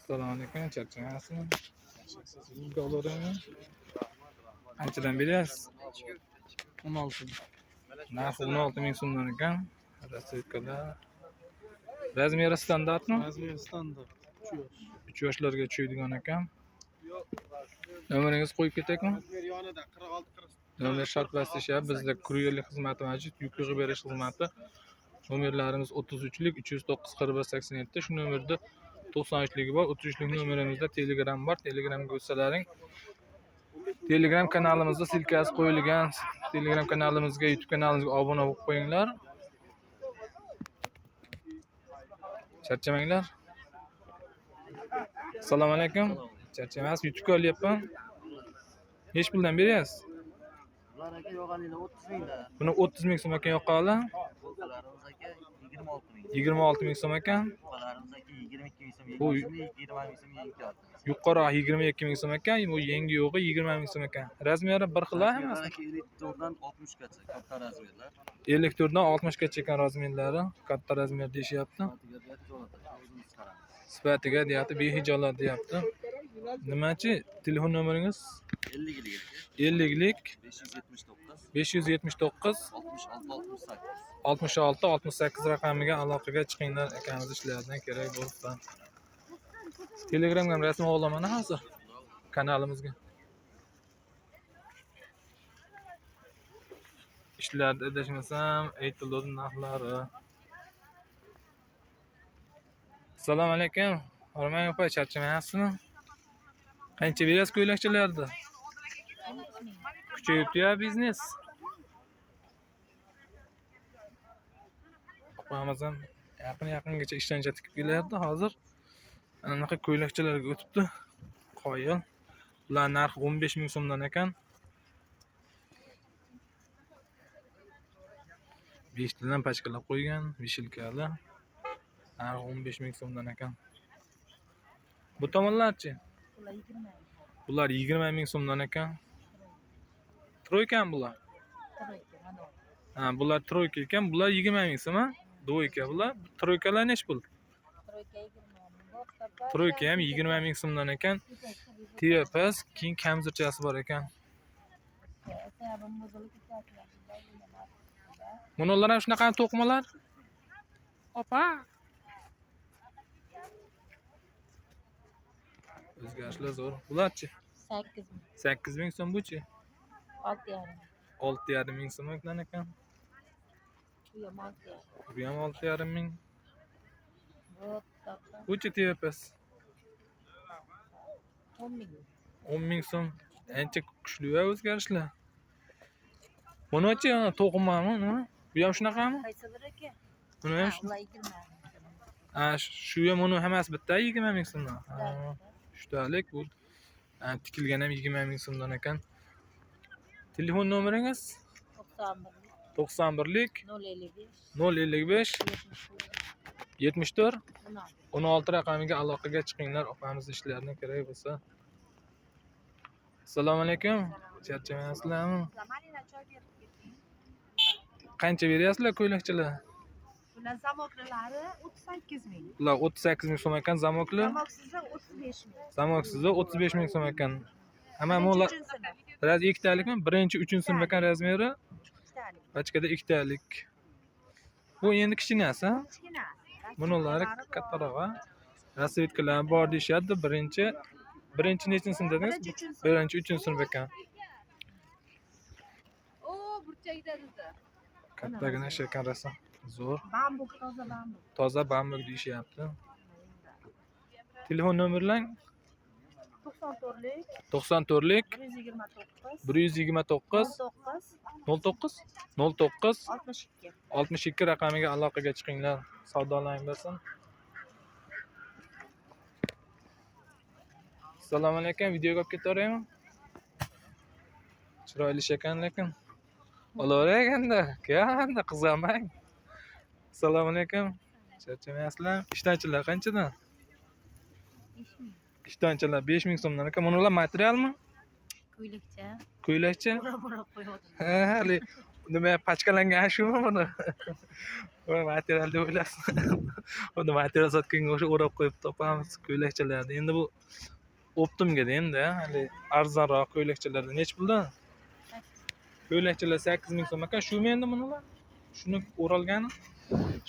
Assalomu alaykum, charchamayapsizmi? Qanchadan beryapsiz? 16. Narxi 16 ming so'mdan ekan. Rasvedkalar. Razmeri standartmi? Razmer standart. 3 yosh. 3 yoshlarga tushadigan ekan. Nomeringizni qo'yib ketaylikmi? Razmer yonida 46 40. Nomer shart va ishlayapti. Bizda kuryerlik xizmati mavjud, yuk yig'ib berish xizmati. Nomerlarimiz 33lik 309 41 87. Shu nomerda 93ligi bor. 33lik nomerimizda Telegram bor. Telegramga o'tsalaring Telegram kanalimizda silkasi qo'yilgan. Telegram kanalimizga, YouTube kanalimizga obuna bo'lib qo'yinglar. Charchamanglar. Assalomu alaykum. Charchamaysiz, YouTube'ga olyapman. Nechi puldan beryapsiz? Bular aka yo'g'aninglar 30 mingdan. Buni 30 ming so'm ekan yoqali. Bo'lkalarimiz aka 26 ming. 26 ming so'm ekan. Buqalarimiz aka 22 ming so'm, Bu- 20 ming so'm yengi oldi. Yuqori 22 ming so'm ekan, bu yengi yo'g'i 20 ming so'm ekan. Razmeri bir xil hammasi. Aka 54 dan 60 gacha katta razmerlar. 54 dan 60 gacha ekan razmerlari. Katta razmer deyishyapti. Sifatiga deyapti, o'zimiz chiqaramiz. Sifatiga deyapti, behijolat deyapti. Nimachi? Telefon nomeringiz 50 lik aka. 50 lik 579 579 66 68. 66 68 raqamiga aloqaga chiqinglar akamiz ishlaridan kerak bo'lsa. Telegramga ham rasm olaman hozir kanalimizga. Ishlarda adashmasam aytildi narxlari. Assalomu alaykum. Hormang opa, charchamayapsizmi? Qancha berasiz ko'ylakchalarni? Kuchayibdi-ya biznes. Opamiz ham yaqin-yaqingacha ishdan tikib kelardi, hozir ana bunaqa ko'ylakchalarga o'tibdi. Qoyil. Bular narxi 15 ming so'mdan ekan. 5 tadan pachkalab qo'ygan, vishilkali. Narxi 15 ming so'mdan ekan. Bu tomonlarchi? Bular 20 ming so'mdan ekan. Troykami bular? Ha, bular troyka ekan, bular 20 ming so'm, ha? Dvoyka bular. Troykalar nechi pul? Troyka ham 20 ming so'mdan ekan. Tepa past, keyin kamzirchasi bor ekan. Bunalar ham shunaqa to'qimalar? Opa. O'zgarishlar zo'r. Bularchi? 8 ming. 8 ming so'm buchi? 6,5. 6,5 ming so'm ekan. Bu ham 6,5. Bu ham 6,5 ming. Bu to'qson. Buchi tepa-past? 10 ming. 10 ming so'm. Ancha kuchli o'zgarishlar. Buni-chi, to'qimami, nima? Bu ham shunaqami? Qaysidir aka? Buni ham Ular 20 ming. Ha, shu ham uni hammasi bitta 20 ming so'mdan. Ha, Ushtalik bu. Tikilgan ham 20 ming so'mdan ekan. Telefon nomeringiz? 91 91 lik 055 055 74 74 16. 16 raqamiga aloqaga chiqinglar, opamiz ishlarini kerak bo'lsa. Assalomu alaykum. Charchamayapsizlarmi? Qancha beryapsizlar ko'ylakchalar? Bular zamoklari 38 ming. Bular 38 ming so'm ekan zamokli. Zamoksizi 35 ming. Zamoksizi 35 ming so'm ekan. Hamma ular Birinchi, uchinchi sinf. raz ikkitalikmi? Birinchi, uchinchi sinf ekan razmeri. Ikkitalik. Pachkada ikkitalik. Bu endi kichkinasi, ha? Kichkina. Bunalari kattaroq, ha? Rasvetkalar bor deyishadi. Birinchi nechinchi sinf dedingiz? Birinchi, uchinchi sinf. Birinchi, uchinchi sinf ekan. O, burchakda dedi. Kattagina ish ekan rosa. Zo'r. Bambuk, toza bambuk. Toza bambuk deyishyapti. Telefon nomerlang 94lik 94lik 129 129 09 09 09 62. 62 raqamiga aloqaga chiqinglar. Savdolang bo'lsin. Assalomu alaykum. Videoga olib ketaveraymi? Chiroyli ish ekan lekin. Olaveray endi. Keldi, qizg'anmang. Assalomu alaykum. Charchamayapsizlar? Ishtonchilar qanchadan? 5 ming. Ishtonchilar 5 ming so'mdan ekan. Bunalar materialmi? Ko'ylakcha. Ko'ylakcha? O'rab o'rab qo'ygandim. Ha, hali nima pachkalangan shumi buni? Voy, material deb o'ylasin. Uni material sotganga o'xshab o'rab qo'yib topamiz ko'ylakchalarni. Endi bu оптом ga endi, hali arzonroq ko'ylakchalardan nechi puldan? Ko'ylakchalar 8000 so'm ekan. Shumi endi bular? Shuni o'ralgani?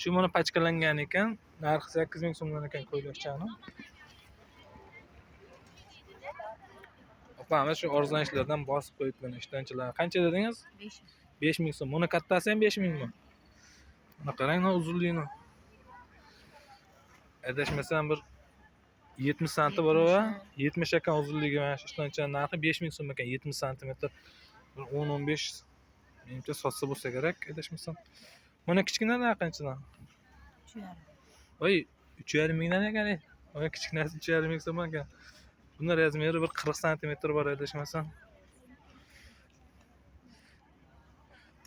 Shu buni pachkalangan ekan. Narxi 8000 so'mdan ekan ko'ylakchani. Opamiz shu arzon ishlardan bosib qo'yibdi buni ishtonchalar. Qancha dedingiz? 5000. 5000 so'm. Buni kattasi ham 5000 mi? Buni qarang, uzunligini. Adashmasam bir 70 santi bor va 70 ekan uzunligi mana shu ishtonchani narxi 5000 so'm ekan, 70 santimetr. Bir 10-15 menimcha sotsa bo'lsa kerak, adashmasam. Buni kichkinalar qanchadan? 3,5. Voy, 3,5 mingdan ekan. Voy, kichkinasi 3,5 ming so'm ekan. Buni размер i bir 40 santimetr bor adashmasam.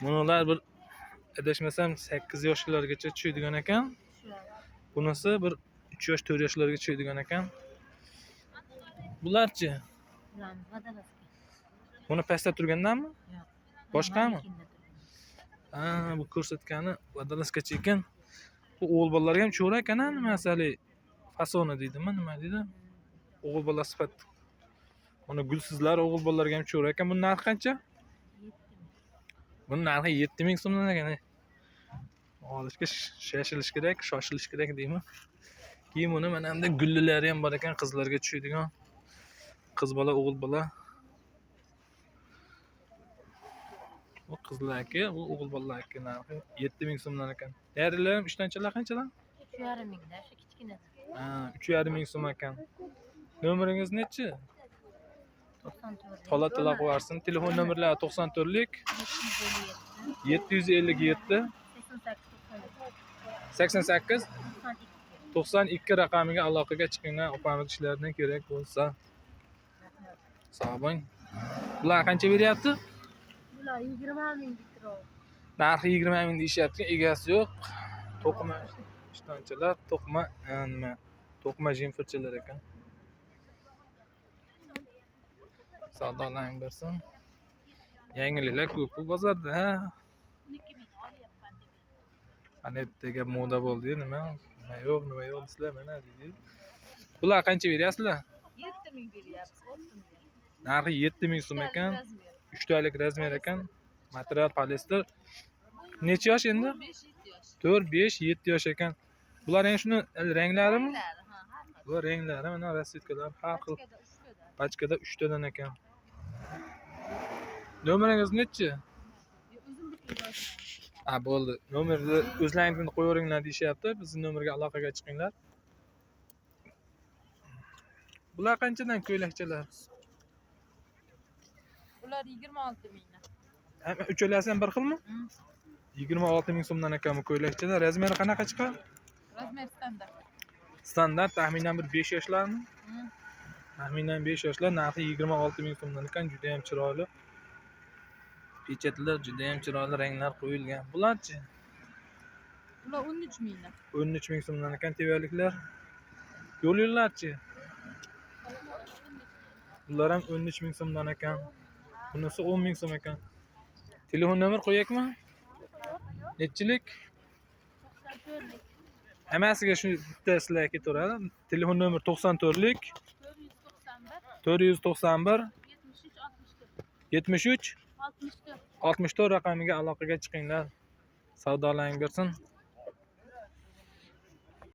Bular bir adashmasam 8 yoshlargacha tushadigan ekan. Bunisi bir 3 yosh, 4 yoshlarga tushadigan ekan. Bularchi? Bularni водолазка. Buni pastda turgandanmi? Yo'q. Boshqami? Manekenda turgan. Ha, bu ko'rsatgani водолазка cha ekan. Bu o'g'il bolalarga ham cho'ra ekan, nimasi hali fasoni deydimi, nima deydi? O'g'il bola sifat. Uni gulsizlar o'g'il bolalarga ham cho'ra ekan. Buni narxi qancha? 7000. Buni narxi 7000 so'mdan ekan. Olishga shashilish kerak, shoshilish kerak deymi? Keyin buni mana bunda gullilari ham bor ekan, qizlarga tushadigan. Qiz bola, o'g'il bola. Bu qizlarki, bu o'g'il bolalarki narxi 7000 so'mdan ekan. Derilar ham ishtonchalar qanchadan? 3,5 mingda shu kichkinasi. Ha, 3,5 ming so'm ekan. Nomeringiz nechi? 94. Holat tilab qo'yarsin. Telefon nomerlari 94lik 757 757 88 92. 88 92 raqamiga aloqaga chiqinglar, opamiz ishlaridan kerak bo'lsa. Sog' bo'ling. Bular qancha beryapti? Bular 20 ming bitrov. Narxi 20 ming deyishyapti, egasi yo'q. To'qima ishtonchalar, to'qima nima? To'qima jemfirchalar ekan. Savdolang bersin. Yangiliklar ko'p bu bozorda, ha. Ana yerda moda bo'ldi, nima? Nima yo'q, nima yo'q desizlar, mana deydi. Bular qancha beryapsizlar? 7000 beryapmiz, 6000. Narxi 7000 so'm ekan. 3 talik размер ekan. Material polyester. Necha yosh endi? 5 yosh. 4, 5, 7 yosh ekan. Bular endi shuni ranglarimi? Ranglari, ha, har xil. Bu ranglari mana расцветка lar har xil. Pachkada 3 tadan. Pachkada 3 tadan ekan. Nomeringiz nechi? O'zim bitta yoshman. Ha, bo'ldi. Nomerni o'zlaringiznikini qo'yaveringlar deyishyapti. Bizning nomerga aloqaga chiqinglar. Bular qanchadan ko'ylakchalar? Ular 26 mingdan. Hamma uchalasi ham bir xilmi? 26 ming so'mdan ekan bu ko'ylakchalar. Размер i qanaqa chiqadi? Размер standart. Standart taxminan bir 5 yoshlarmi? Taxminan 5 yoshlar, narxi 26 ming so'mdan ekan, juda ham chiroyli. Pechatlar juda ham chiroyli ranglar qo'yilgan. Bularchi? Ular 13 mingdan. 13 ming so'mdan ekan tevaliklar. Yo'l yo'llarchi? Bular ham 13 ming so'mdan ekan. Bunisi 10 ming so'm ekan. Telefon nomer qo'yakmi? Nechilik? Hammasiga shu bitta sizlarga ketaveradi. Telefon nomer 94lik 491 491 73 64. 73 64. 64 raqamiga aloqaga chiqinglar. Savdolaring bersin.